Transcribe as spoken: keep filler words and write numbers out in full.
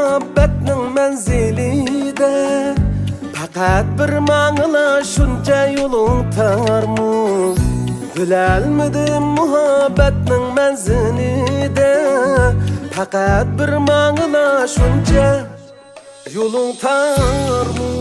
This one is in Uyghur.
مۇھەببەتنىڭ مەنزىلىدە پەقەت بىر ماڭىلا شۇنچە يولۇڭ تارمۇ؟ بىلەلمىدىم مۇھەببەتنىڭ مەنزىلىدە پەقەت بىر ماڭىلا شۇنچە يولۇڭ تارمۇ؟